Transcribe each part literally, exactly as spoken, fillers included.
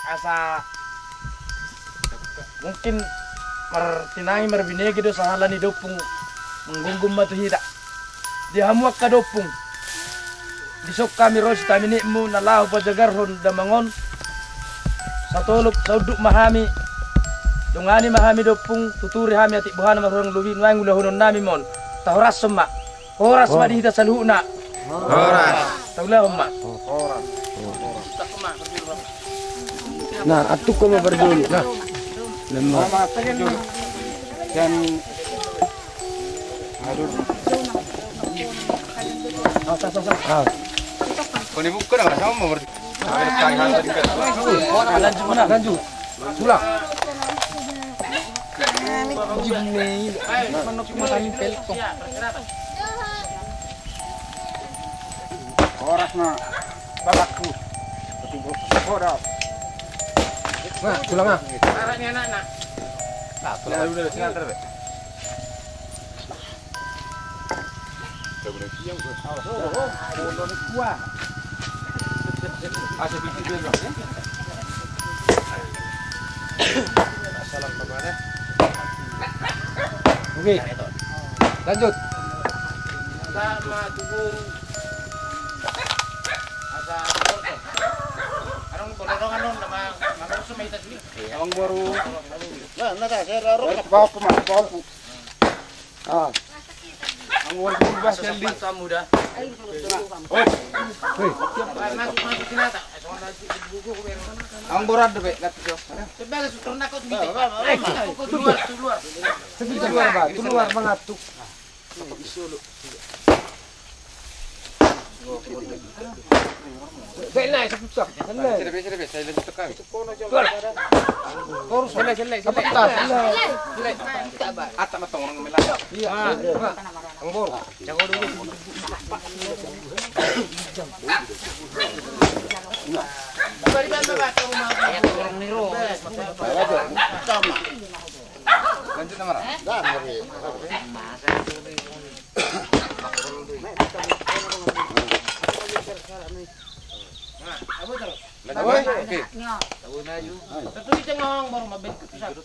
Asa mungkin martinangi marbinege do sahala ni da Ompung, manggomgom ma tu hita. Di hamu angka da Ompung, dison hami ro sitaminitmu na laho pajagarhon damang on. Satolop saunduk ma hami, dongani ma hami da Ompung, tuturi hami atik bohana marhurang lobi, nuaeng ulahononnami ma on. Tahorashon ma. Horas ma di hita saluhutna. Horas. Taulahon ma. Horas. Nah, antuk ma parjolo. Nah. Lemah. Dan aduh. Ah. Kau ni bukan apa sama berarti. Lanjut, lanjut. Sulang. Horas ma. Balakku. Horas. Nah, sulang ah. Nah, udah, sini antar, Be. Oke. Lanjut. Amangboru. Nah, nah, nah, saya raro. Bawa aku, Mas, bawa aku. Ah. Anggo on tu bah, Seldi. Oi. Anggo on do be, nanti jo. Sebagai sutur nakut gitu. Di luar, di luar. Di luar, bah. Di luar mangantuk. Selesai, selesai, selesai, lanjut tekan. Terus, selesai, selesai, selesai. Selesai. Selesai. Atta matong orang melak. Iya. Angbor. Lanjut nama. Nah, apa terus? Lanjut. Oke. Tentu di tengah baru mabel keputusan.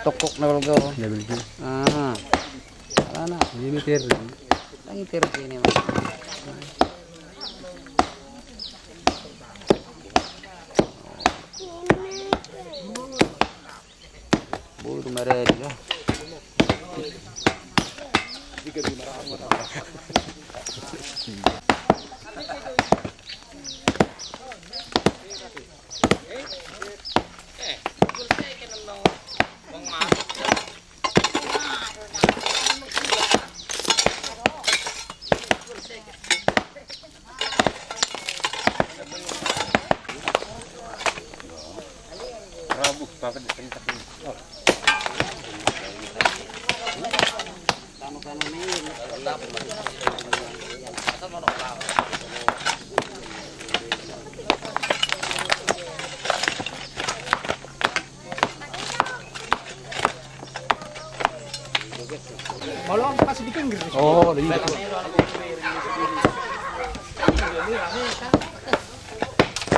Tokok na balga. Ah. Alana. Ini ter. Lagi ter ini, Mas. Boru maradi lah. Oh, iya.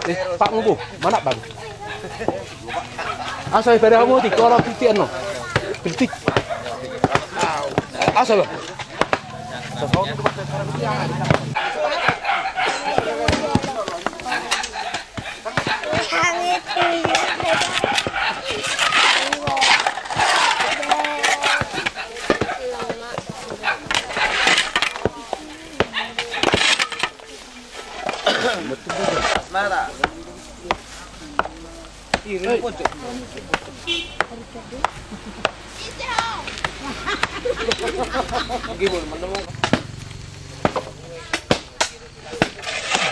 Eh, Pak Ngubu, mana Bang? Asa pada hamu tik, kalau titik anu. Titik. Asa, Bang.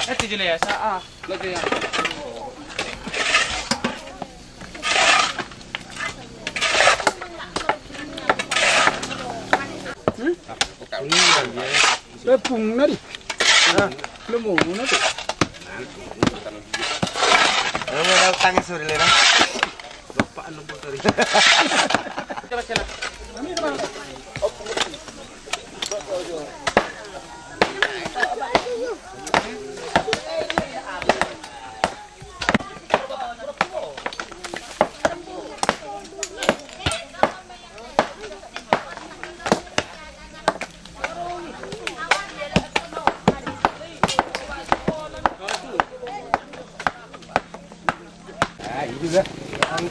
Nanti jelas. Ah, ah. Lo dia. Hmm? Tepung nari. Ah, lo mau nari. Lo mau tangis sudah lera. Bapak anu motor.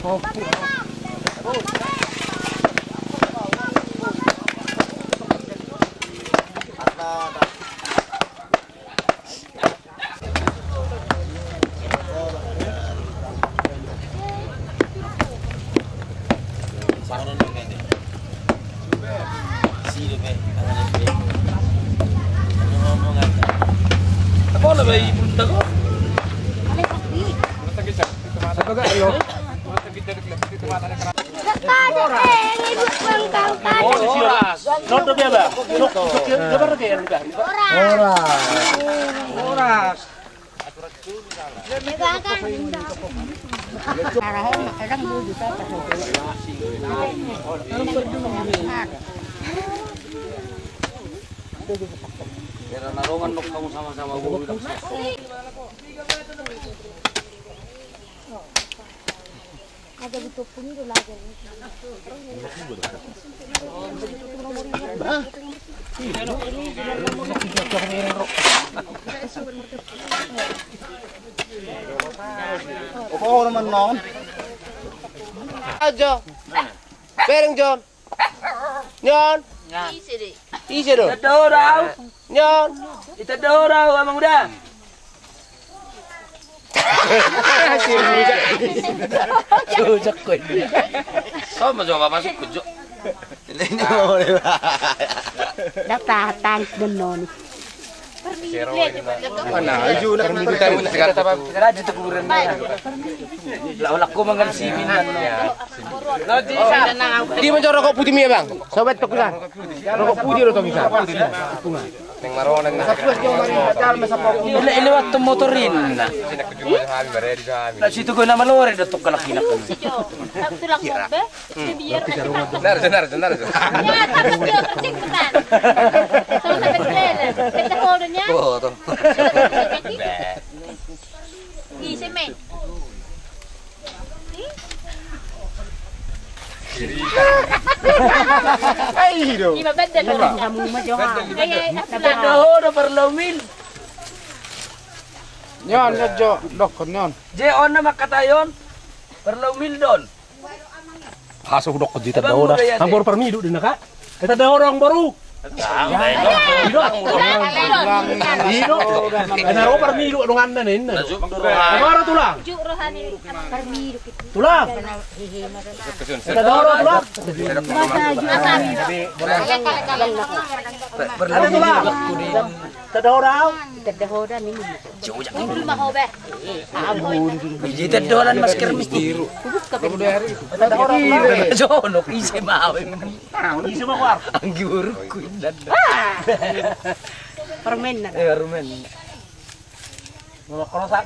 Horas. Horas. Horas. Horas. Opo, ora manon. Ajo. Bereng, Jon. Nyon. Ise do? Ita do rau. Nyon. Ita do rau, Amang Uda. Sujak ko ini. Sama jo, masuk ko jo. Ini mau. Data tangis benon. Mana? Aju nak. Rajin tu kuburan. Lah, lah, kau mangan simin kan. Dia mencari rokok putih mi, Bang. Sobat Tokusan. Rokok putih lo, Tokusan. Neng maroneng na. Ini, ini waktu motor ini. Nah, situ gua nama lore do tu kalak inak. Tulang sobe. Narjo, narjo, narjo. Ya, tapi dia tercipta. Sama sampai selele. Kita hodonya. Oh, tuh. Ise me. Ai do. Ima benda kamu ma jo ha. Ai, ai, ai. Benda ho do parlomil. Nyon, nyon jo, dokon nyon. Je on na makatai on. Parlomil don. Haso hudok ko jita daoda. Amboru parmidu dina ka. Eta daoda amboru. Ido. Ido. Ena ro parmidu donganna ninna. Amboru tulang. Tulang. Eta daoda tulang. Ada tulang. Eta daoda. Jujak. Ampun. Jadi tedolan masker mi. Jonok ise mau. Ise mau war. Anggi uruk ku indan. Permen na. Eh, permen.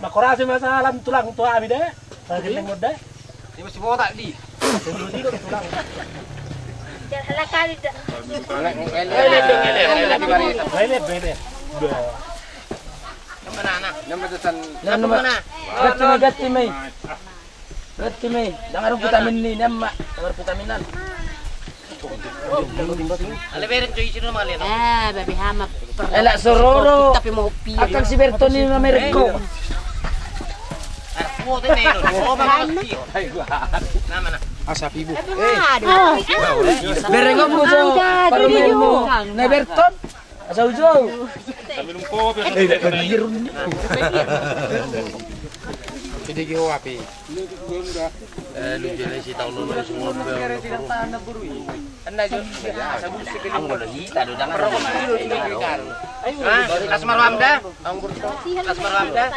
Makorasi masalah tulang tu ami de. Lagi pengen de. Ini masih botak di. Jalan kali dah. Bele, bele. Ganti mai, ganti mai. Dang adong vitamin ni, ni ama. Dang adong vitamin an. Ale bereng tu isi rumah lihat. Ah, babi hama. Elak sororo. Tapi mau pi. Akan si Berton ni mamerek ko. Asa pibu. Bereng om bujo. Parumilmu. Na Berton. Asa ujo. Eh, dak bergirun ni. Jadi ho api. Eh, lu jadi si tahun lalu semua. Anda juga. Anggo lo hita do dang. Hah? Kasmar Hamda? Kasmar Hamda?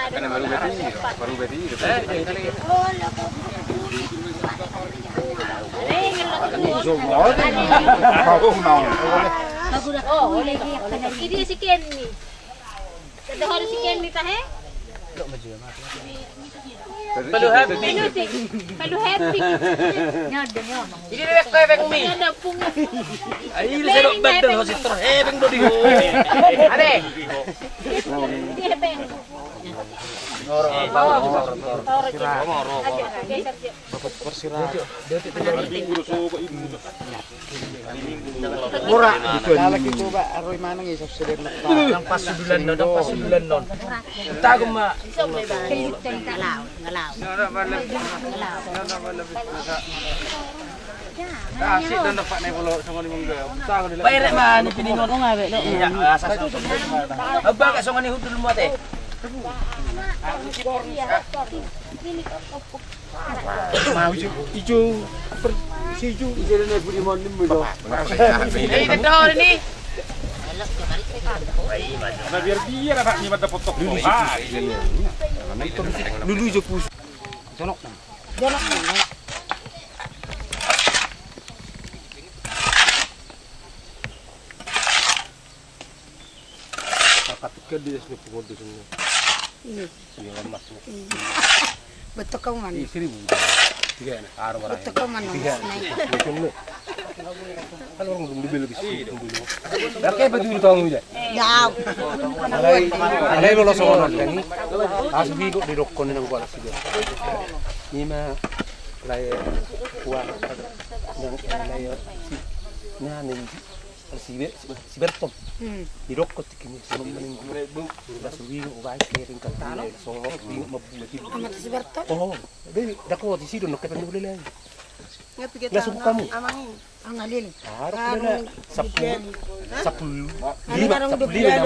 Oh, ini si Kenny. Ada hari si Kenny tahe? Palu happy. Palu happy. Ini dia kayak beng mi. Ada pungut. Ai, ini sedok badan hosi ter. Eh, beng dodi. Ade. Dia beng. Ngoro, ngoro, ngoro. Ngoro. Murah. Dalan itu, Pak, aroi manang isap seder. Nang pasudulan non, nang pasudulan non. Tahu ma. Ngelau, ngelau. Ngelau. Asik dan dapat naik polo sama ni mangga. Tahu dia. Bayar ma ni piningon, oh, ngabe lo. Iya, asas. Abang ka songon i hudul muat, eh. Ijo, ijo, per-, si ijo. Ijo na budi monim ijo. Eh, itu dah ni. Na biar-biar anak ni mata potok. Lulu ijo. Ah, iya. Lulu ijo pus. Jonok. Jonok. Pakat ikan di es ni pukul di sini. Iya. Iya, lemas. Iya. Betul kau mana? Iya, seribu. Tiga ya, nah. Betul kau mana? Tiga. Kan orang belum dibeli di sini dulu. Oke, betul tahu aja. Ya. Alai, alai lo langsung orang ini. Asbi kok di dokon nang kuala sini. Ini mah lai kuat. Yang lai si, nah, nih. Si Be-, si Be-, si Bertop. Hmm. Di dokot tingki ni, sebelum meninggal. Udah suwi, ubai, kering, kering, so, bingung, mabuk, mabuk. Amat si Bertop? Oh, dia, dah kau di situ, nak ketemu dia lagi. Nggak pikir. Nggak suka kamu? Amang ini. Angalin. Harus ada sepuluh. Sepuluh. Lima, sepuluh lima.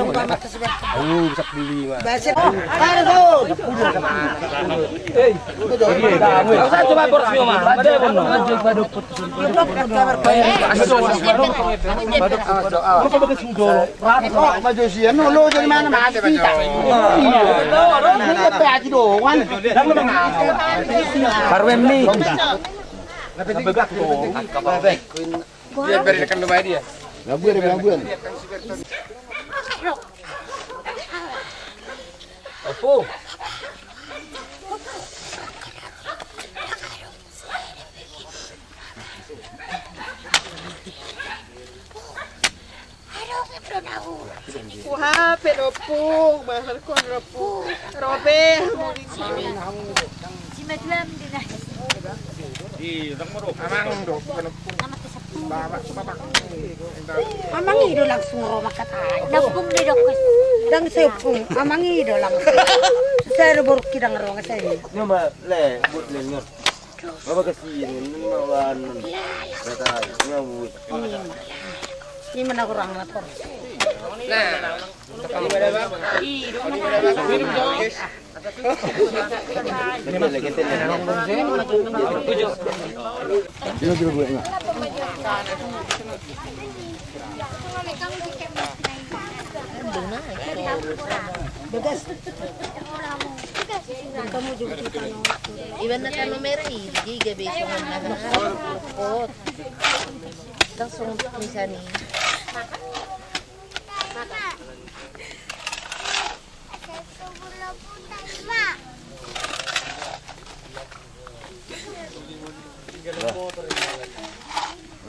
Oh, sepuluh lima. Basit. Hei. Coba boros lima. Ada yang mau? Parwen mi. Dia beri rekan rumah dia. Labuan, labuan. Opo. Kuha pe dopung, bahar kon dopung. Robe, muli. Amang do. Amang i do langsung ro makatai. Dopung ni dokes. Dang sepung, amang i do langsung. Saya do boruk kidang ro ngasai. Nama le, buat le nyor. Apa kasihan ini mau anu. Kata nyawa. Ini mana kurang lapor. Nah. Iban na tano merah i, di gabe songon na hot. Langsung misalnya.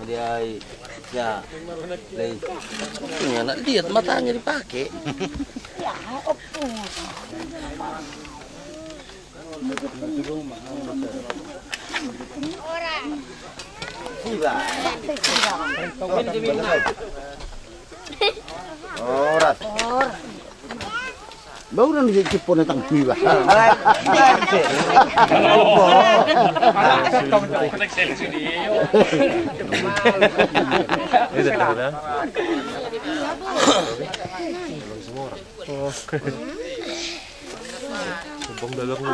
Dia, ya. Ini anak lihat matanya dipakai. Ora. Bau nang di sipon tang piwa. Bang dagang lu.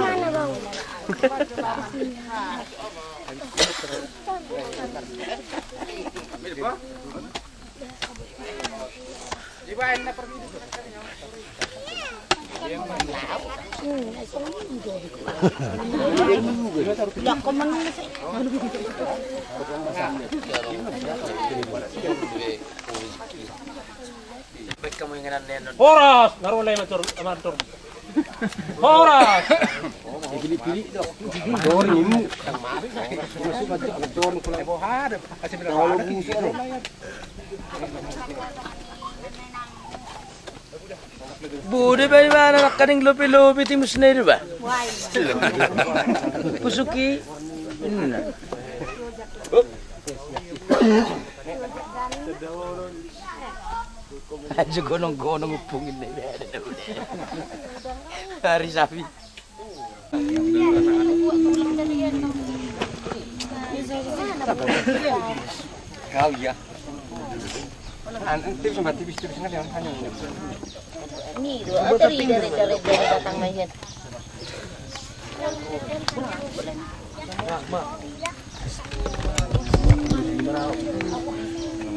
Horas! Naro lai mantor, mantor. Horas! Bude ba ibana nangkaning lopi-lopi timus na i do ba. Pusuki. Aja gonong-gonong upung ini. Hari sapi. Kau iya. Anu, tipis sama tipis, tipis nggak ada yang tanya. Ini dua, ada dari, dari, dari, dari batang mayan.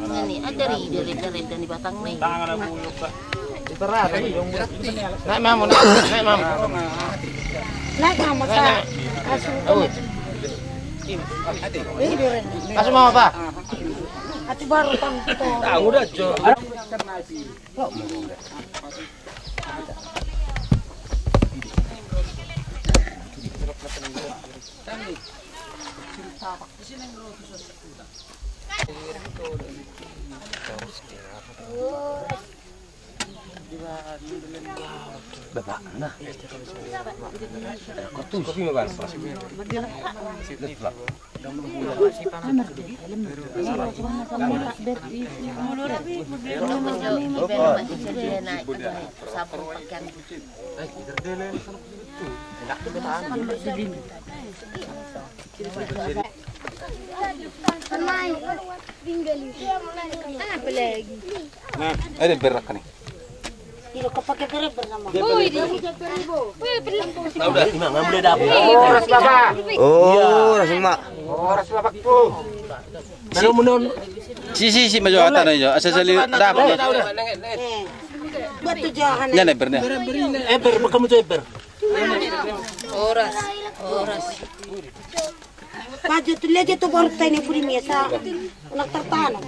Ini ada dari, dari, dari, dari batang mayan. Naik, Mam, naik, naik, Mam. Naik, Mam, naik, naik. Asu, Mam, apa? Ati baru tang. Tahu dah, Jo. Bapak, nah. Kopi ma, Bang. Nah, ada berak nih. Tidak kau pakai berak bersama. Oh, ini. Nah, udah. Ini mah nggak boleh dapur. Horas, Bapak. Oh, horas, Mak. Horas, Bapak, tuh. Mana menun? Si, si, si, maju atas aja. Asal sali dapur. Batu jahan. Ini ada bernya. Eh, ber, kamu tuh, eh, ber. Horas, horas. Maju tu, lejo tu, baru tanya pudi mesa. Anak tertanam.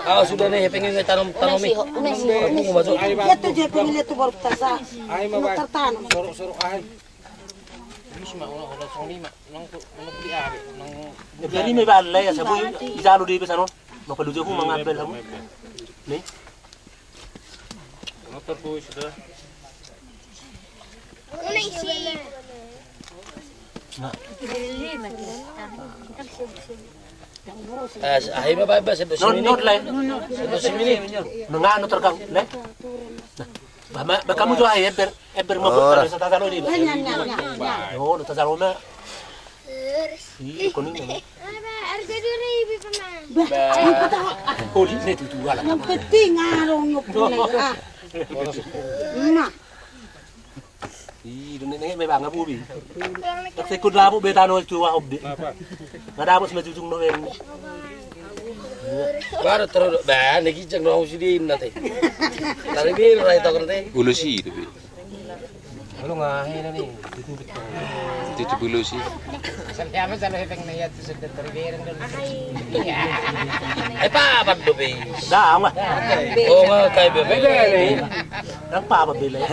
Oh, sudah nih, pengen tanom, tanom ini. Dia tuh dia pengen lihat tuh baru tasa. Anak tertanam. Sorok-sorok aja. Jadi me bala ya sabu ijalo di pesan on. Mau perlu jago mangabel sabu. Nih. Motor ku sudah. Nah. Eh, ahi ma ba, ba, sebelas menit. Not, not, le. Sebelas menit. Menganu tergang, le. Nah. Ba, ma, ba, kamu jo ahi, ember, ember mabuk, oh, terus tata lo ini. Iya, iya, iya, iya. Oh, tata lo na. Iya, kuning na. Ba. Oh, ini tuh, tuh, alah. Yang penting, ah, lo nyok, ah. Nah. Ih, do nenek me ba nga bobi. Tak sekut labu be tano itu wahop de. Nga dapot sima jujung no ben. Baru terus ba ne kijang do sidin nate. Tadi bir rai tokon te. Ulo si itu bi. Ulo ngahe na ni. Itu tu ulo si. Sampai amat selalu hepeng na ya tu sudah terbereng do. Eh, pa apa do be? Dah, amat. Oh, nga kai be. Be, be. Nang pa apa be le?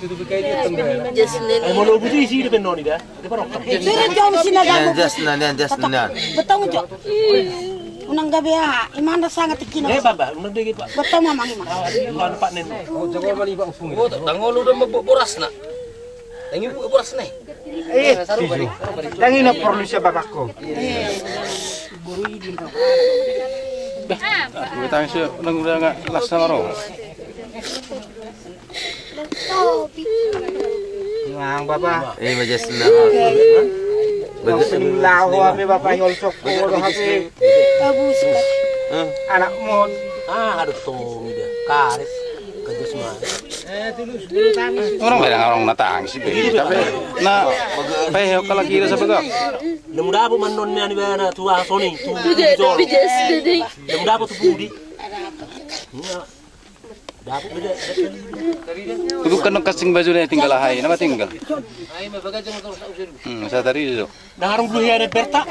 Jasnen. Eh, mau lo butuh isi depan noni dah. Dia parok. Suruh jauh sini dah. Nian jasnen, nian jasnen. Betong jo. Unang gabe aha, imana sangat tikina. Eh, bamba, unang dege, Pak. Betong mamang imang. Ah, di mana, Pak, nen? Oh, jago mani, Pak, upung. Oh, tangol udah mabuk boras na. Tangi boras na. Eh, tangi na perlu siapa, Pak, ko? Gue tangis ya, nang udah nggak las sama roh. Nang bapa. Eh, bajas na. Bagas ni laho ame bapa, nyolsok ko do hape. Bagus. Anak mon. Ah, aduh, tong dia. Karet. Bagas ma. Orang bilang orang na tangis, tapi na, pe, kalau kira sebelah. Namu dapot mannon ni ani bana tu aha soni, tu jolo. Namu dapot tu pudi. Dapot beda. Ibu kan kasing baju ni tinggal ahai, nama tinggal. Hmm, saya tadi itu. Nah, harung dulu ya ada berta.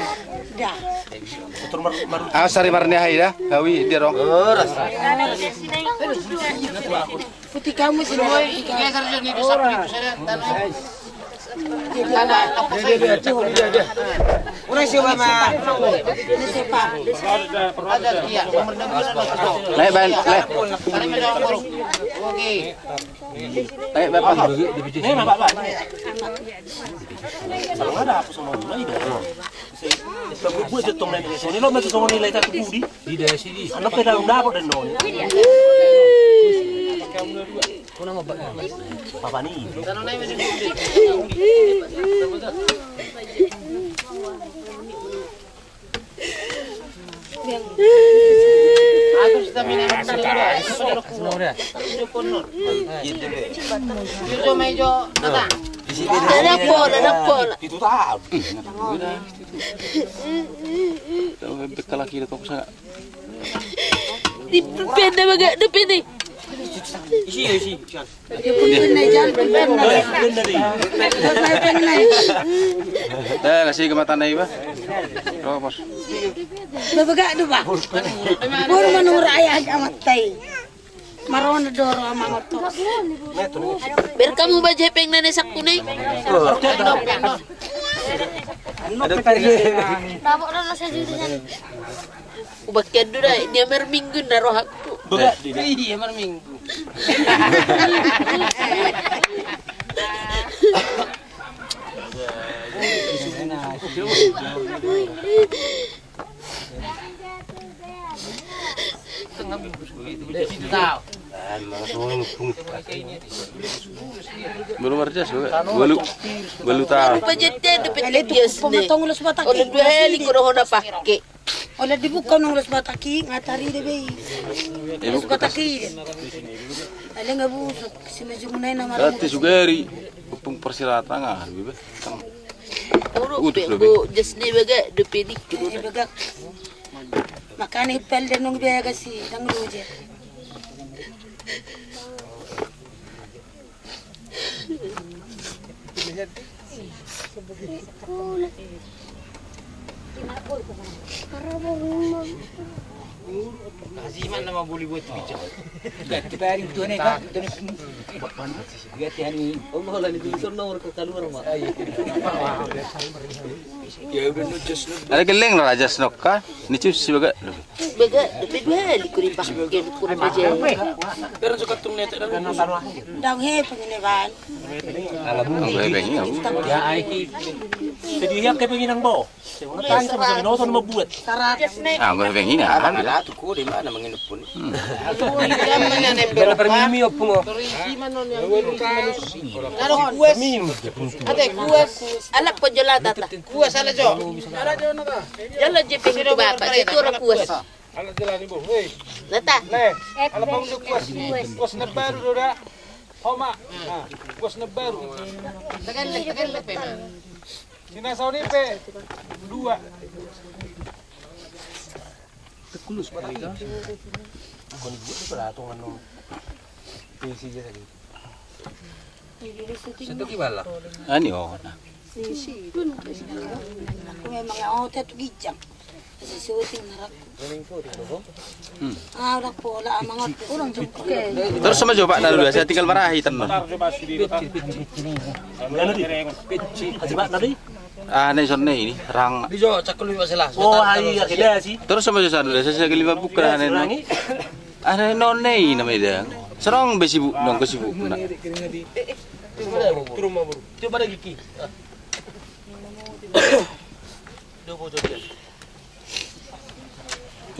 Ah, sari marne ahai dah, hawi dia dong. Putih kamu sih. Geser sini di samping itu, saya tanah. Tanah apa sih? Udah sih, Mama. Ini siapa? Ada dia, nomor enam belas. Naik, Bang, naik. Oke. Naik, Bapak. Ini, Bapak, Pak. Kalau ada apa sama rumah ini? Buat jetong naik ke sini, lo mau ke sini, naik ke budi. Di daerah sini. Anak pedal udah apa dan dong? Papa ni. Ada pola, ada pola. Itu tahu. Tahu, bekal lagi dah, kok sana. Di pende baga, di pende. Isi, isi. Eh, masih kematan na iba. Ropos. Babaga do ba. Bor manura ayah amat tai. Marona doro amangoto. Ber kamu baje peng nane sakune. Ada tadi. Ubakian do da, dia marminggu na rohakku. Iya, marminggu. Belum marjas, balu, balu tahu. Bajet dia dapat dia sini. Orang dua hali kau dah pake. Ola dibuka nang ulos bataki, ngatari de bei. Ulos bataki. Ale nga busuk, si mejung nai nama. Berarti sugari, upung persilatan nga, lebih be. Uruk be, be. Jas ni baga, de pedik. Baga. Makanya pel dan nung baga si, nang roja. Ada geleng lah raja senok kan? Ini cus si baga. Baga, dope dua hali ku dipake, ku dipake. Ndang he pengine ban. Ndang he pengine. Ya aiki. Jadi ya ke pengine bo. Tang sama sama noto nama buat. Ah, gue pengine. Abang ada tu ku di mana mengine pun. Bela permimi opung. Kalau kuas. Ada kuas. Anak penjelat tata. Kuas ala jo. Jala je pe tu bapa, je tu orang kuas. Anak jalan ibu, hei. Nata. Le, anak bangun dia kuas. Kuas na baru do da. Homa. Nah, kuas na baru. Tekan le, tekan le pe. Sina sauni pe. Dua. Tekulus pada itu. Kau ni buat tu pada tongan no. Isi je tadi. Satu kibala. Ani oh na. Aku memang oh tatu gijang. Sesuai narak. Ah, udah pola amangot orang juga. Terus sama coba dah dulu, saya tinggal marahi tenang. Ah, ini sonne ini rang. Bisa cakul lima selas. Oh, iya, kira sih. Terus sama coba dulu, saya lima buka ane. Ane nonne i nama ida. Serong be sibuk nang kesibuk na. Coba lagi ki.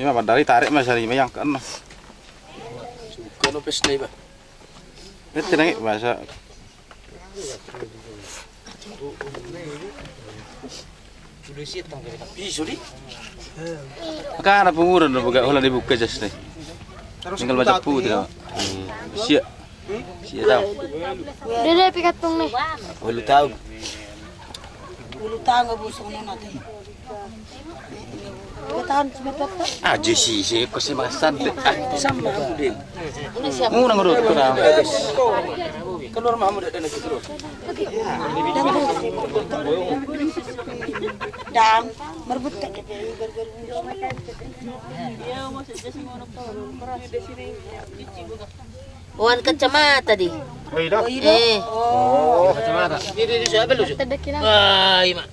Ima bandari tarik mas hari ima yang keenam. Suka no pes na iba. Bete nang bahasa. Maka na punguran do boga holan dibuka jas ni. Tinggal macam putih do. Siap. Siap tau. Dia dah pikat tong ni. Ulu tau. Ulu tau nggak busung ni nanti. Aja sih, sih, kau sih masan deh. Ah, sama aku deh. Murang urut kurang. Keluar mamu dah, dah, dah, keluar. Dang, merebut tak? Wan kacamata di. Oh, iya. Eh. Oh, kacamata. Ini, ini siapa lu? Tedek kina. Wah, ima.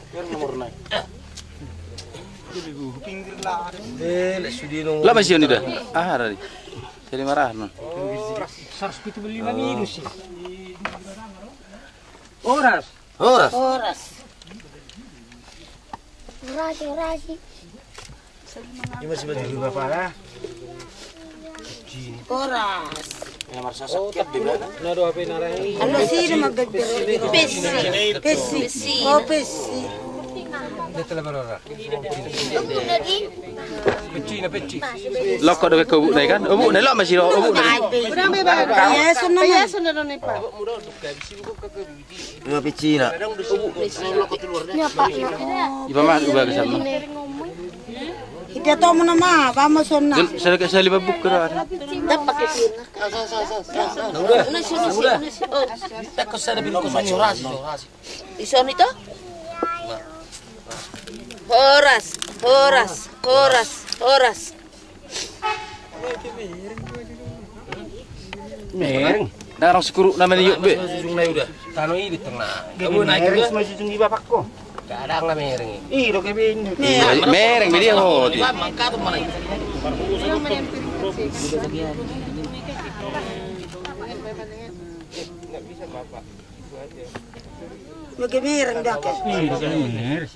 Lah masih ni dah. Ah, hari. Jadi marah no. Seratus pitu puluh lima minus sih. Horas. Horas. Horas. Horas, horas. Ima si baju bapak lah. Horas. Anu si na magaggar. Pesi. Pesi. Oh, pesi. Dia telah berora. Peci na peci. Lokko do ke obuk nai kan? Obuk nai lo masih lo obuk nai. Iya, sudah. Iya, sudah. Dua pecina. Ini apa? Iba mah ubah ke sana. Ita tau mana mah, ba ma sonna. Saya ke saya lima buk kira. Dapat ke sini. Udah. Udah. Kita ke sana bilang ke sana, orasi, orasi. Ison itu? Horas, horas, horas, horas. Mereng. Darang sikuruk nama ni yuk be. Ujung na udah. Tano i di tengah. Kamu naik mereng ke? Sama ujung di bapakku. Kadang na mereng. Ih, lo kebin. Mereng be dia ho. Mangkat mana? Enggak bisa bapak. Itu aja. Lo kemereng dah ke? Ih, lo kemereng.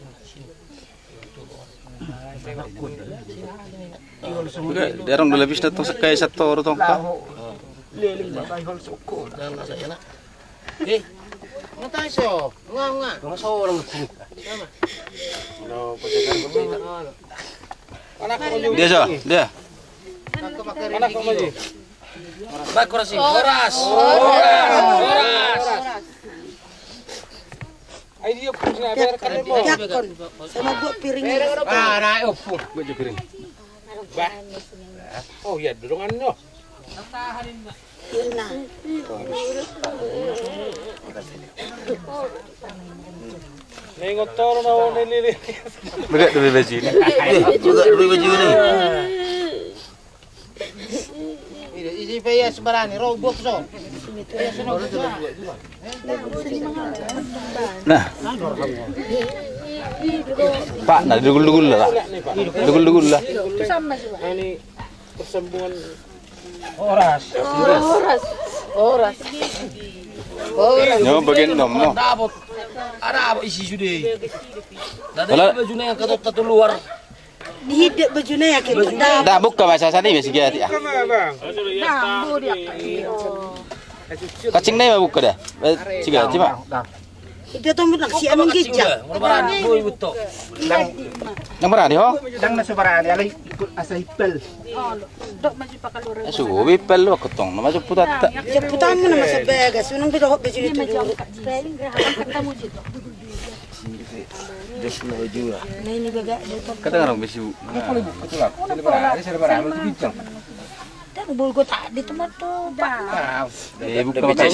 Darang do labis na tong sakai satoru tong ka. Leleng babai hol soko. Eh, ngatai so? Nga nga. Nga so orang. Dia so, dia. Baik, horas, horas. Horas. Horas. Ai dia pun sina bayar kan mo. Jakon. Sama buat piring. Ah, naik opo. Buat piring. Bah. Oh iya, dudungan no. Nah. Nengot toro na one lili. Begat dulu baju ini. Begat dulu baju ini. Isi pe ia sembarani, ro buat so. Nah. Pak, nah, dugul-dugul lah, Pak. Dugul-dugul lah. Ini persembunyian. Horas. Horas. Horas. Horas. Nyo bagian nom mo. Ada apa isi sude? Ada baju na yang kata luar. Di hidep baju na yakin. Dah buka masa sani masih gati ah. Kacing na ima buka dah. Siga cima. Ida tombol nak si amin gija. Nang berani ho. Nang na so berani alai ikut asa ipel. Su ipel lo ketong nama jeput atta. Jeput amu nama sebagas unang beda hok baju itu. Kadang orang besi bu. Kenapa lu bu? Ketulah. Selebar, selebar, lu bincang. Dan bol gua tadi teman tuh, Pak. Eh, bukan. Betul.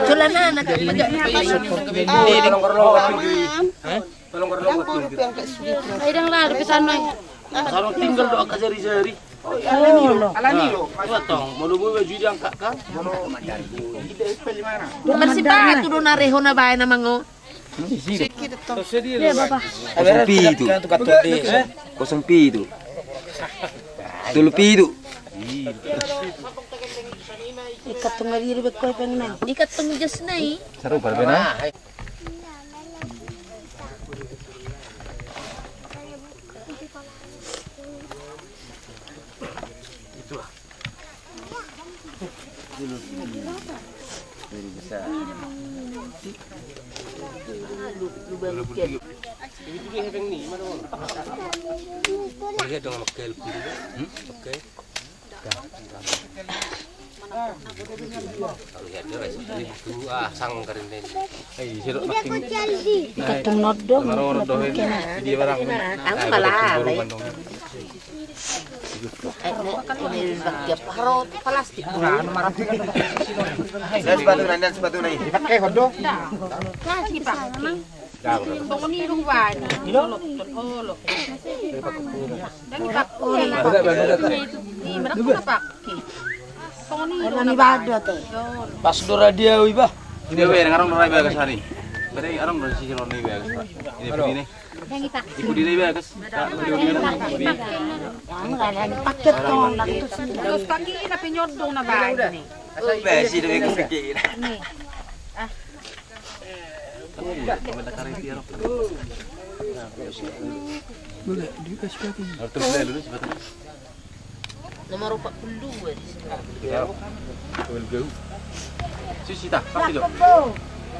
Celana anak. Tolong kalau. Ayo dang lah, depan sana. Sarung tinggal doa kasari-sari. Alani lo. Alani lo. Potong. Mau lu baju diangkat kan? Bersepatu do na reho na bae na mango. Kosong pitu. Kosong pitu. Tolu pitu. Ikat tong lagi di bekoi pengen. Ikat tong jas nai. Seru berbeda. Iya dong, sama kayak lu. Oke. Ikatung noddo, maro noddo, eh, di dia barang. Aku kalah, eh. Eh, ini pakai apa? Plastik. Dan sepatu, dan sepatu, nih. Dipakai, kodo. Plastik, pakai. Bongoni lu bani. Olok, olok. Dan pakai. Ini mereka pakai. Bongoni lu bani. Pas do radio iba. Dia be nang arong do rai bagas hari. Berarti arong do si Roni bagas. Ini begini. Ibu di bagas. Paket tong. Terus pakai ini tapi nyodong na bani. Besi do bagas pakai. Nomor empat puluh dua di sini. Sisi ta, pakai jo.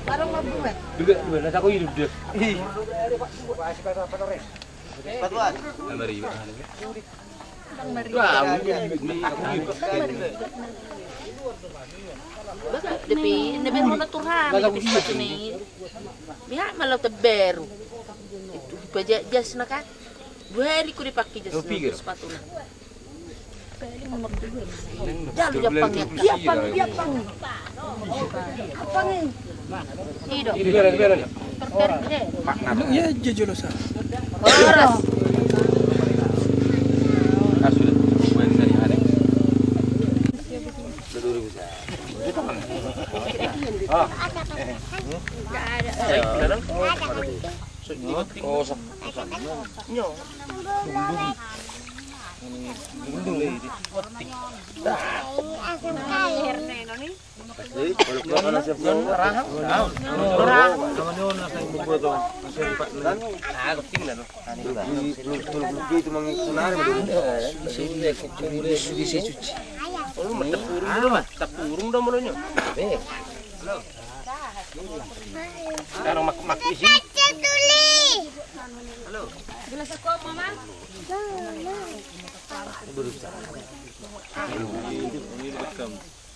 Baru mau buat. Dua, dua, nasa ko hidup dia. Sepatuan. Nomor lima. Baka, tapi na baru na turhami di sepatu ni. Biar malah terbaru. Itu paja jas na kan. Dua hari ku dipakai jas na sepatu na. Jalu dia panggil. Dia panggil, dia panggil. Apa ni? Ido. Iya, iya, jolo sa. Horas.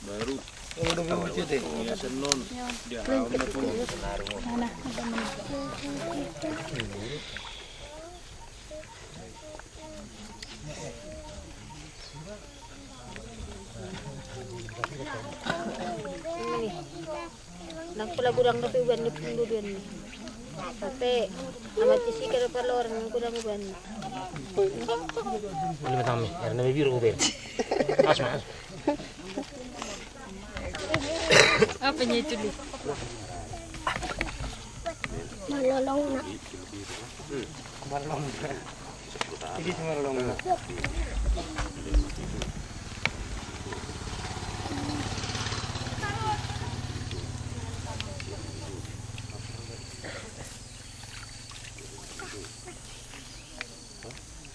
Baru. Nang pula gudang dope uban ni pundu dia ni. Tapi amat isi kira palor nang gudang uban. Boleh matang mi, karena biru uber. Mas, mas. Apa nya itu ni? Malolong na. Malolong. Ini malolong na.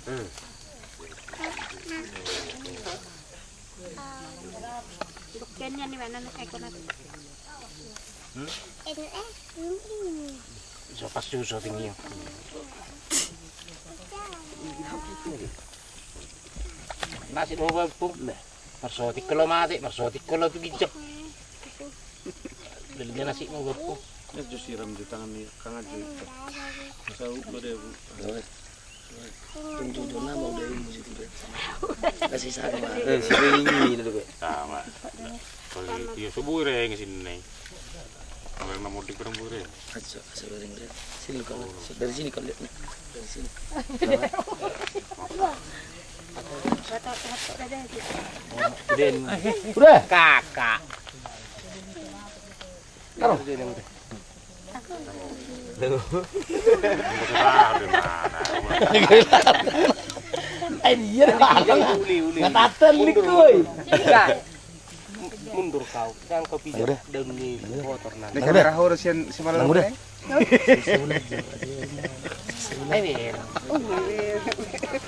Hmm. Bukan ni mana nak ekor nanti. Hmm? So pas susah tinggi. Nasi mau bapung. Marsotik kalau mati, marsotik kalau tu gijak. Beli nasi mau bapung. Ini jus siram di tangan ni, kangan jus. Saut lo deh, Bu. Tuntu do nama udah ini situ be. Kasih sama. Eh, si ini dulu be. Sama. Kalau dia subuh reng sini. Kalau yang mau di kurang bure. Aja, aja reng reng. Sini lu kalau dari sini kau lihat nih. Dari sini. Udah. Kakak. Karo. Eh, iya, uli, uli. Nggak taten, Lik, woi. Mundur kau, jangan kau pijak daun ni kotor nanti. Ini kamera horor sian semalam.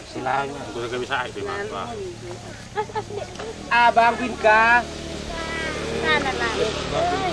Silahkan. Gue gak bisa itu, Mas. Ah, bangun kah? Sana lah.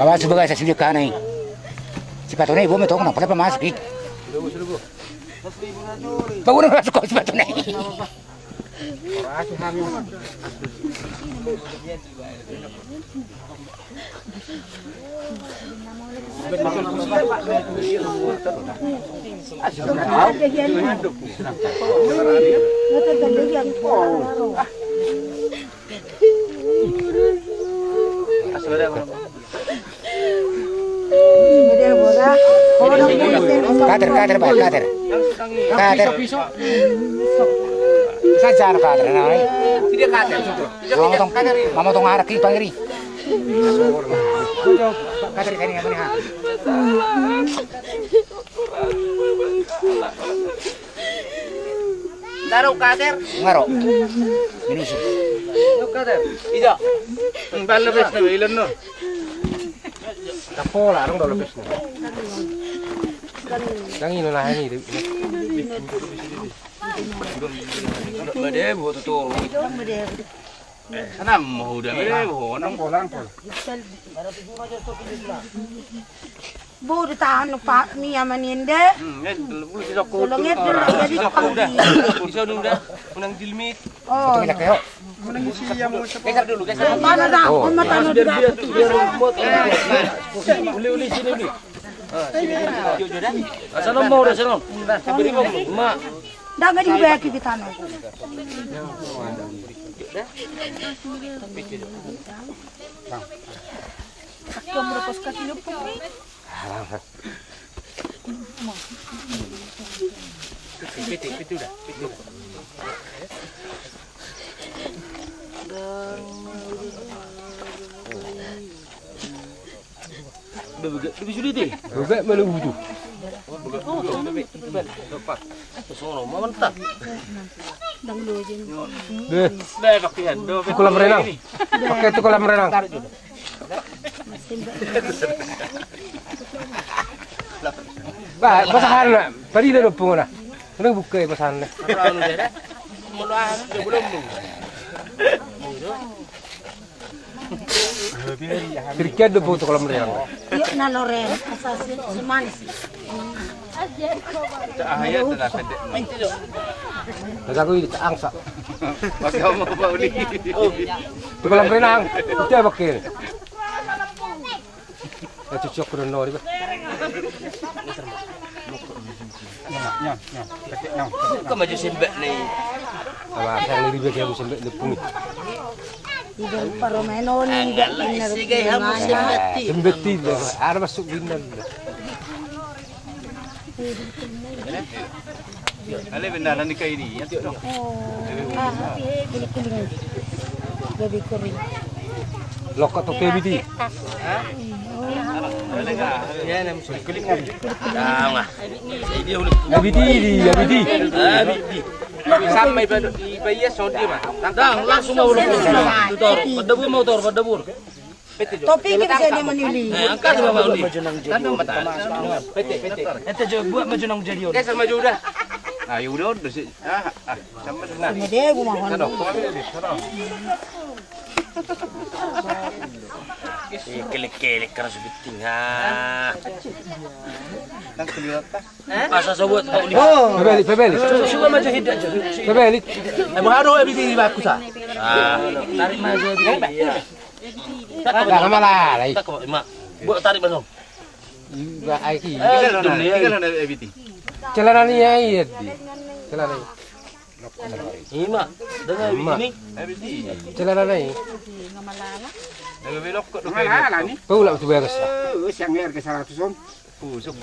Bawa sebagai saya sudah kanai. Sepatuna i, bo metong na pala pamasuk i. Bawa na masuk kau sepatuna i. Kader, kader, Pak, kader. Kader. Saja kader, nah, ini. Mamotong, mamotong arak i, Bang Iri. Kader, ini apa nih, ha? Nda ro kader? Nda ro. Ini sih. Kader. Ida. Bal lepes na, ilan no. Tapola dong do lepes na. Yang ini nah ini. Bade bo tutu. Sana mau udah bade bo nang. Pola, pola. Bo, ditahan pak mi ama ninde. Tolong ya dulu jadi panggi. Bisa udah, unang jilmit. Oh. Geser dulu, geser. Mana dah? Oh, mata no biar dia tuh, biar remote. Uli, uli, sini uli. Asal mau udah senang. Mak. Dah nggak dibayar kita no. Kaki om lepos kaki lupuk ni. Lebih sulit deh. Lebih mana butuh. Sono mantap. Deh. Deh, pakai hando. Itu kolam renang. Pakai itu kolam renang. Ba, basahan na. Tadi dah dopung na. Kena buka ya basahan na. Tirkian dopung tu kolam renang. Yuk na loren, asal si, si manis. Kata aku ini angsa. Pakai apa, Pak Uli? Di kolam renang, kita pakai. Ya, cuci aku dan Nori, Pak. Buka maju sembek nih. Apa, yang lebih baik yang sembek lepung. Di dalam paromeno nih, enggak lah, isi gaya hamu sembek. Sembek tidak, ada masuk bintang. Ale benda na ni kai ni, ya, tu. Lokot tu P B T. P B T di, P B T. Sampai pada, di Paya Saudi, Mas. Tantang langsung mau lokot. Tutor, pada bur, mau tor, pada bur. Topi ke bisa dia manili. Angkat sama Uli. Tanda mata. Pete, pete. Ente jo buat maju nang jadi on. Geser maju udah. Ayo udah, udah sih. Ah, ah, sama sana. Ini dia gua mohon. Sana, sana. Eh, kelek-kelek karena sudah tinggal. Nang kuliah apa? Asa sobat kau ni. Oh, pebeli, pebeli. Coba maju hidup aja. Pebeli. Eh, mau ado, eh, bini baku sa. Ah, tarik maju. Dah, sama lah, lah. Tak kau, Mak. Buat tarik maju. Enggak, ai ki. Eh, dulu ya. Celana ni ai, iya, di. Celana ni. Ima, dengan ini. Celana ni. Lebih belok kok. Mana ni? Kau lah tu beres. Eh, siang ni harga seratus on. Busuk.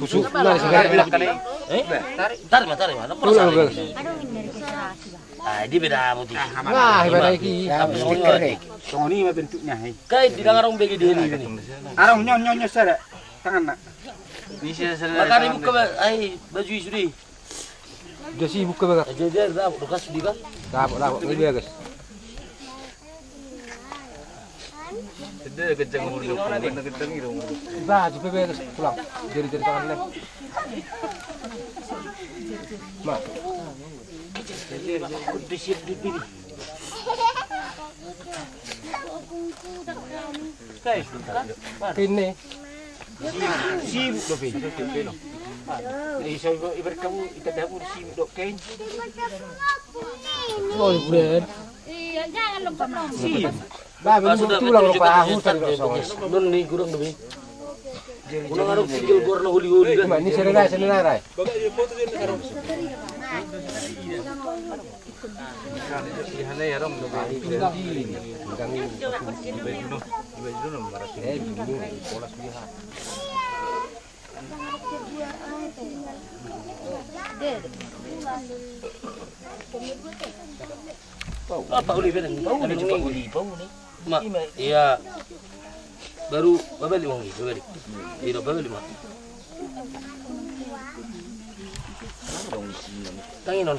Busuk. Nah, sekarang. Eh? Tarik, tarik, tarik, mana? Kau lah beres. Ah, dia beda putih. Wah, hebat lagi. Tapi stiker deh. Songon i ma bentukna, hei. Kai di tangan orang begi dia ni. Arong nyon, nyon, nyon, sada. Tangan nak. Ini sih sada. Makanya buka, ai, baju sudah. Dia sibuk ke bagas. Aja dia dah, bekas di kan. Dah, dah, ini bagas. Dia kencang umur dia, kencang itu. Dah, cepet bagas pulang. Jadi, jadi tangan lem. Ma. Udah siap di sini. Kai, kan? Ini. Sibuk dope. Eh, so, ibarat kamu, ikat dapur sibuk dope. Oh, bukan. Iya, jangan lupa. Sibuk. Bah, belum tulang rupa aku tadi. Belum nih, kurang dope. Kurang ada tinggal gor na huli-huli kan. Ini sini lah, sini lah, Rai. Apa uli beren? Uli, uli, uli. Ma, iya. Baru babalik uang ini, babalik. Iya, babalik, Ma. Tanginon.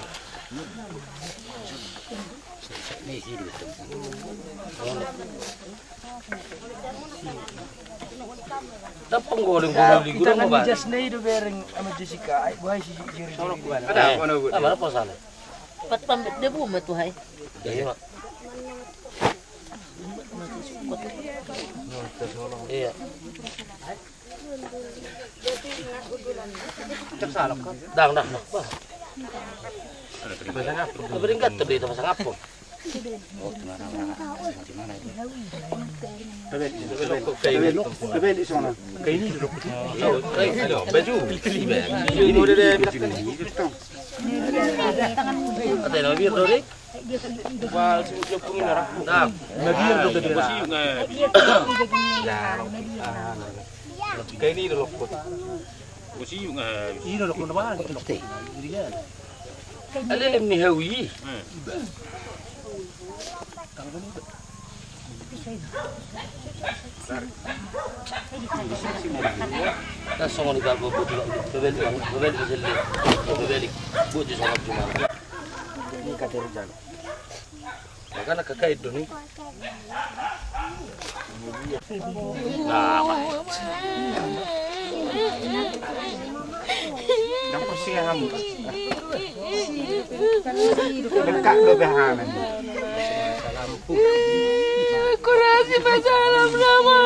Tampang goleng goleng. Ita nang jas na i do bereng ama Jessica, ai buai si Jerry. Ada apa na buat? Apa apa salah? Pat pambet dia bu metu hai. Iya. Iya. Dang, dang, dang. Wah. Peringkat tadi itu pasang apa? Baju. Ini udah deh. Ada yang lebih, Dori? Nah, kayak ini udah lokot. Ini udah lokot apa? Ada yang mihawi. Nah, songon i, bebeli, bebeli, bebeli. Buat di songon cuma. Ini kater jalo. Makana kakak itu nih. Nah, Mak. Dang persiahan. Lengkap do bahanan. Kurasi pasalam nama.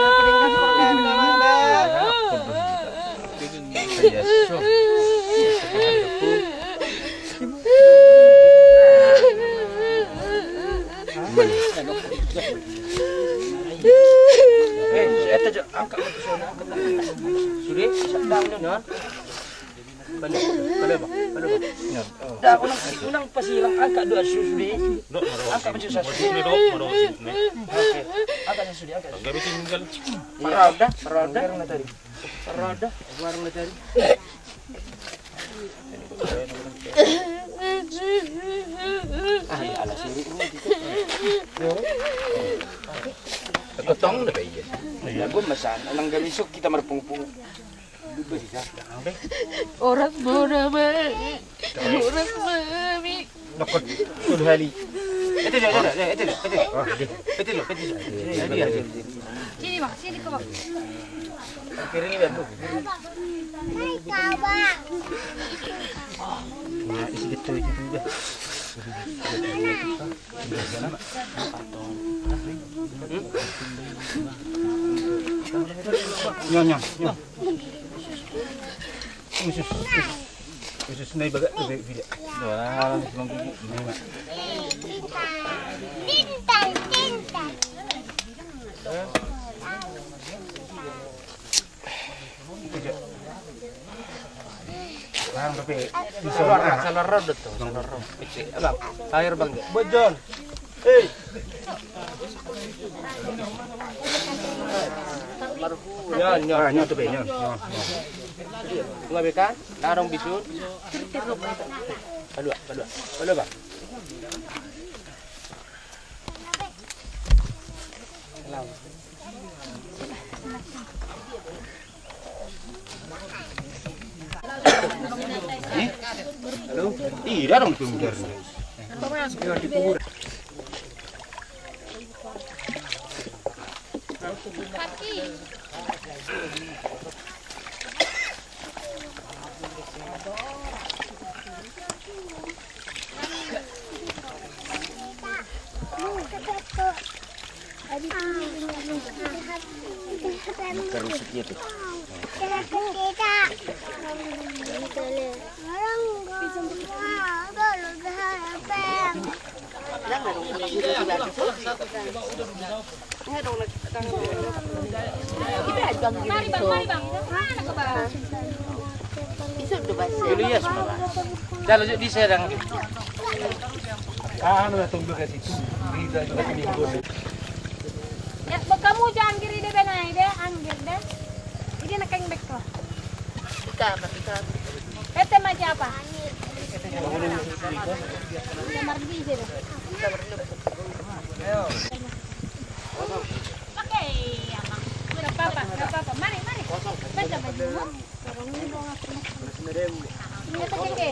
Eh, angkat. Sudah, sedang ni, non. Balik, balik, balik, balik. Dah, unang, unang pasilang angkat doa sudah. Angkat baju saya. Oke. Angkat sudah, angkat. Parah dah, parah dah. Parah dah, parah dah tadi. Ah, ala sini. Ketong dah, Pak, iya. Ya, gua masan, alang gak besok kita merpung-pung. Horas bona ma. Horas ma. Dokot. Udah hali. Itu dia, itu dia, itu dia, itu dia. Itu dia, itu dia. Sini, Bang, sini kau. Piring ini, Bang. Nah, isi betul itu juga. Nyo, nyo, nyo. Usus, usus. Usus na i bagak tu bilik. Dua, langsung guguk. Tintan, tintan. Salor, salor rod tu, salor rod. Bang, air bang. Bojon. Hei. Nyo, nyo, nyo tu be, nyo, nyo, nyo. Nggak be kan? Larong bisun. Palua, palua, palua bang. Halo? Tidak dong, tunggu. Kerusuk dia tuh. Mari bang, mari bang. Mana ke bang? Dulu ya, sebentar. Dah, lanjut di saya, dang. Ah, anu, dah, tunggu ke situ. Kita juga seminggu. Ya, bang, kamu jangan giri deh, bang, deh, anggir deh. Ini nak keng bek kok. Kita, kita. P T macam apa? Kamar di sini. Ayo. Oke, ya, Bang. Nggak apa-apa, nggak apa-apa. Mari, mari. Baca bajumu. Ini apa, Cengke?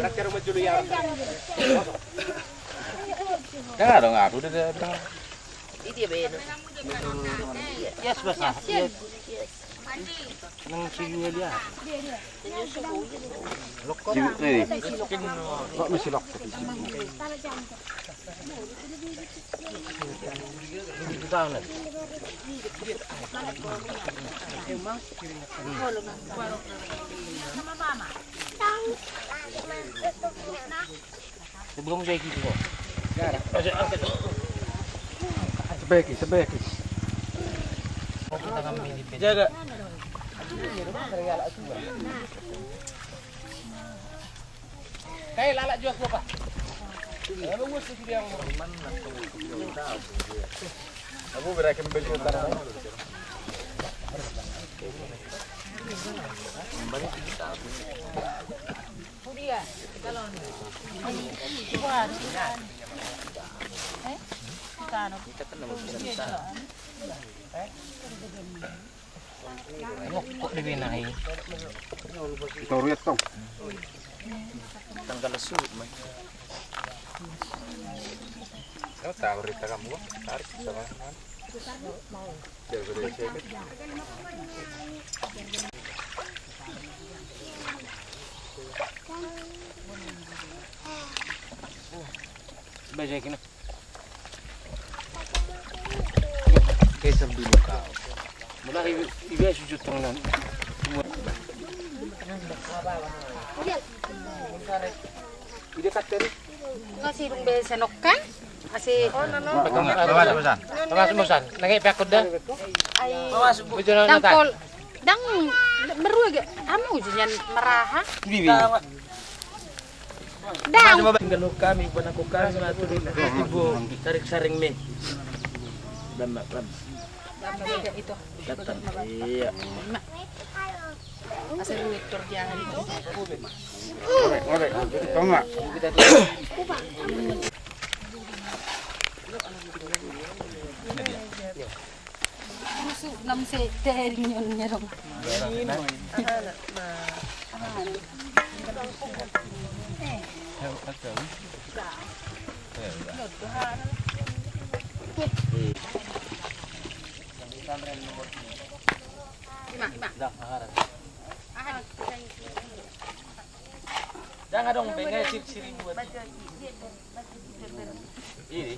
Jangan dong, aduh, udah, udah, udah. Ini dia, Ben. Yes, Bas. Yes, yes. Yes. Nang si dia, dia. Dia, dia. Sibuk ni. Kok masih lok? Sebelum saya gitu kok. Sebeki, sebeki. Jaga. Kayak lalak jual apa? Lalu gue sih dia yang. Aku berakhir beli utara. Kok di bina i? Kita uriat tong. Tanggal suhut mai. Tahu rita kamu tarik sama. Baca kena. Keser dulu kau. Mulai ibe sujud tangan. Ide katteri. Nga sidung be senokkan. Asi. Awas musan. Awas musan. Nangai pe aku dah. Ai. Awas bu. Dangkol. Dang berua ge. Amu jangan meraha. Dang. Tinggal kami pernah kukasih matu di ibu tarik saring me. Dan mak ram. Datang. Iya. Asal duit kerjaan itu. Ore, ore, tengah. Musu nam se tering nyon nyerong. Ima, ima. Yang ada orang pengen sir-, sir-, buat. Ini.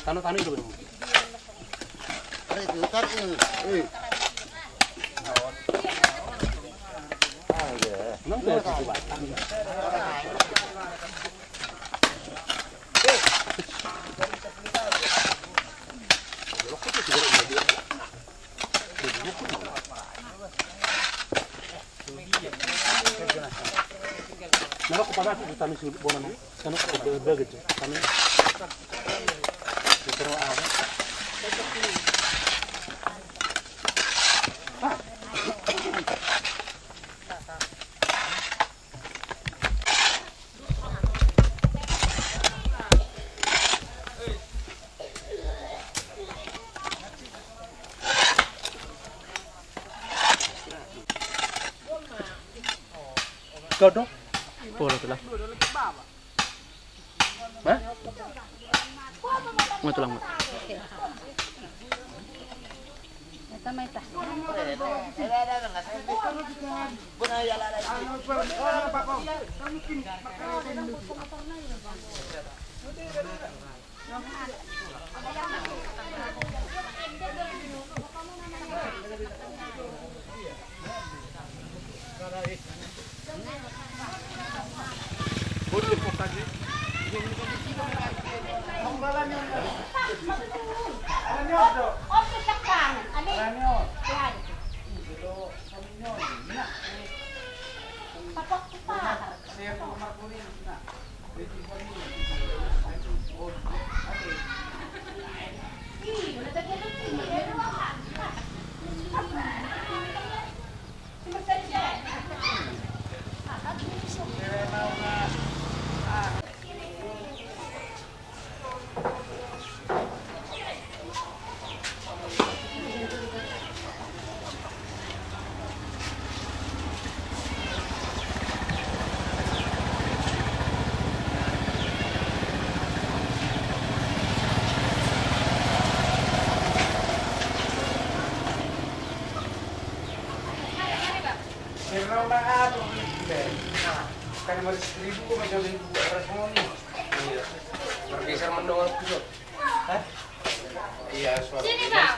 Tano, tano itu. Kau dong? Pola tu lah. Hah? Mau tulang, Mak. Meta, meta. Bergeser mendongol gitu. Hah? Iya, suara. Sini, Bang.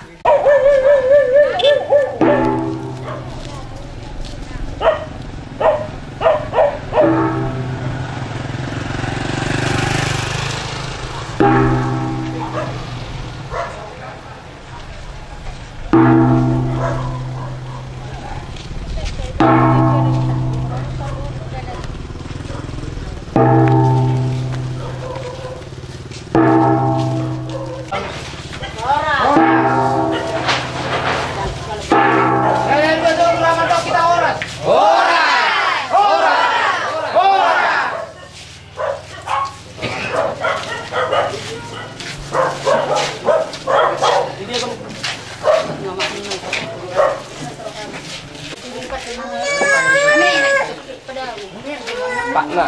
Pak, nak.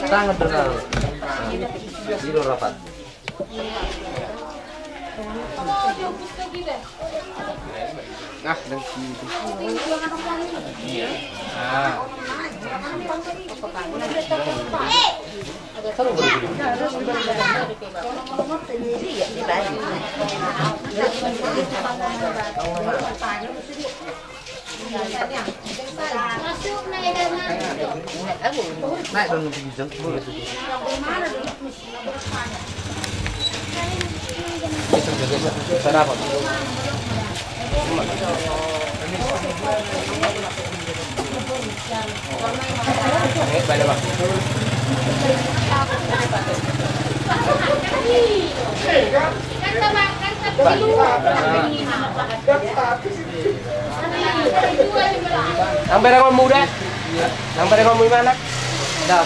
Tangan dulu. Dilo rapat. Nah, dan sini. Iya. Ah. Naik dong, lebih kencang. Boleh tuh. Nang berengonmu, Uda? Nang berengonmu di mana? Dam.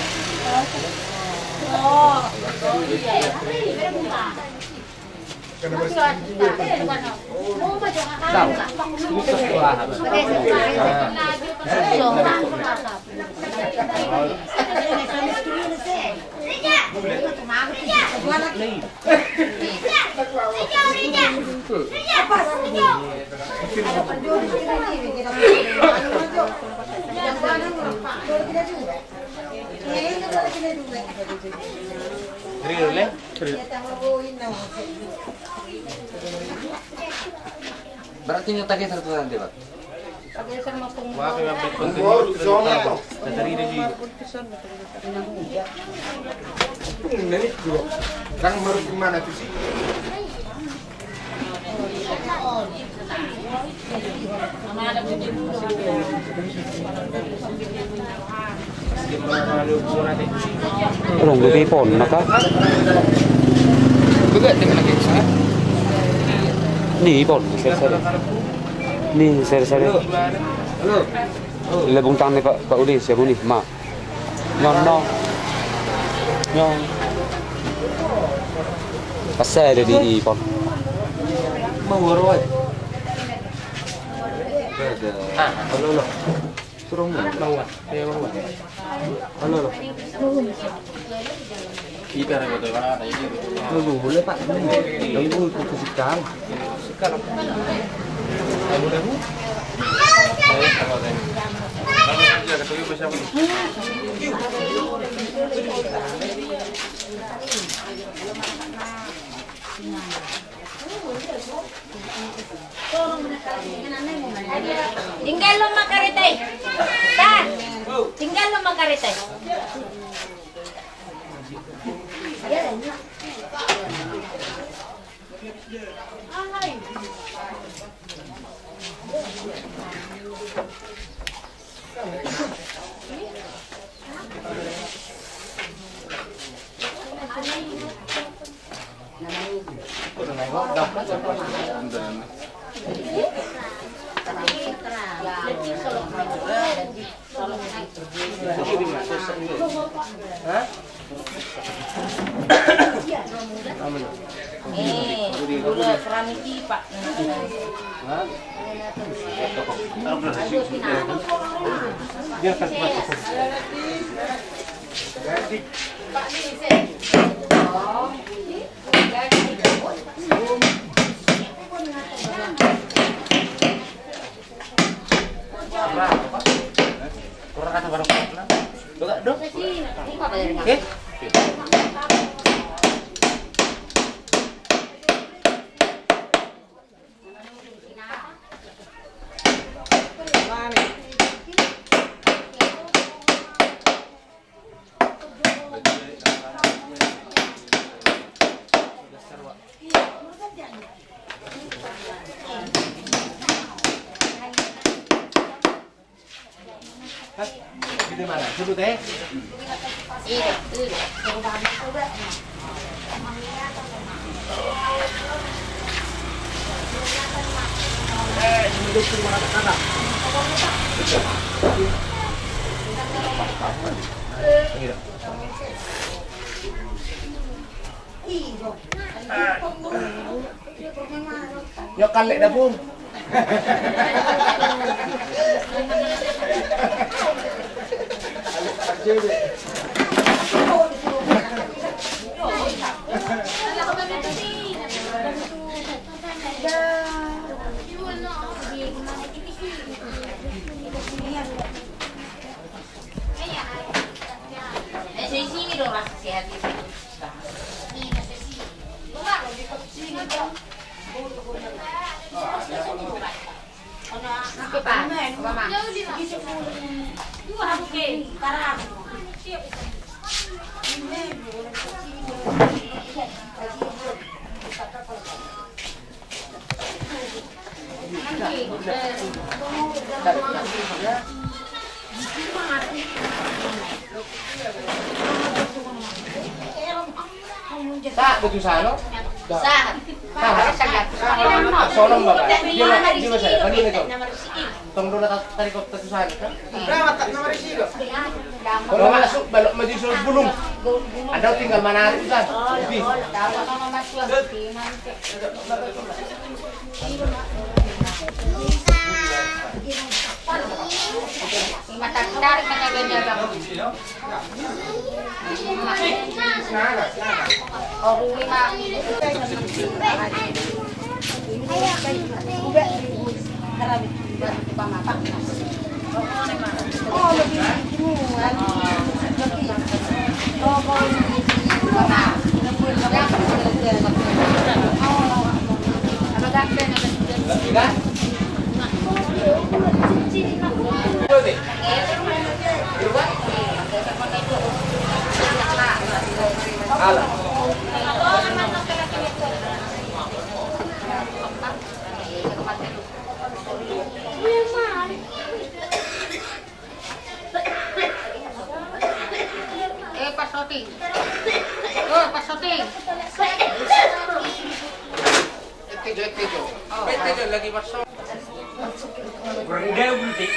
Dam. Berarti nyo tagih satu nanti, Pak. Rong di pon, maka? Ni pon, sere-sere. Ni sere-sere. Lebung tang ni Pak, Pak Uli, siap Uli, ma. Nyon, nyon. Nyon. Pas saya ada di pon. Mau waro, eh. Ah, halo, halo. Suruh mau. Mau, ah. Iya, mau, ah. Halo, halo. Kita ada kata mana, ini. Halo, boleh, Pak. Ini. Ganggu, itu kesikam. Tinggal lo ma kareta i. Tan. Tinggal lo ma kareta i. Nyo kalek dapur. Sahat do tu sana. Sahat. Sahat. Sahat. Sonon, Bapak. Dia, dia, saya. Tadi itu. Tong do na ta-, tadi kau tu sana, kan? Kalau masuk, balok maju suruh gulung. Ada tinggal mana tu, kan? Di. Mata tarik mana dia, Bang? Eh, pas syuting. Oh, pas syuting. Ete jo, ete jo. Oh. Ete jo lagi, Mas. Kurang dia, Budi.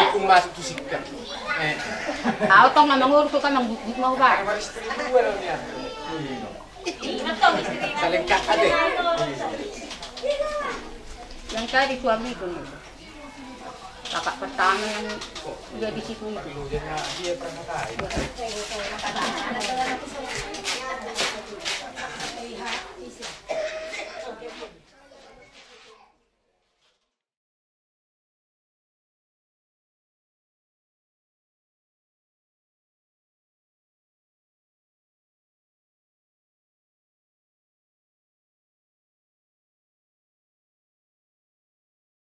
Aku masuk tu sikap. Eh. Au tong na mangurus tu kan manggut-gut mau, Pak. Saling kakak deh. Yang tadi suamiku. Kakak pertama yang dia di situ itu.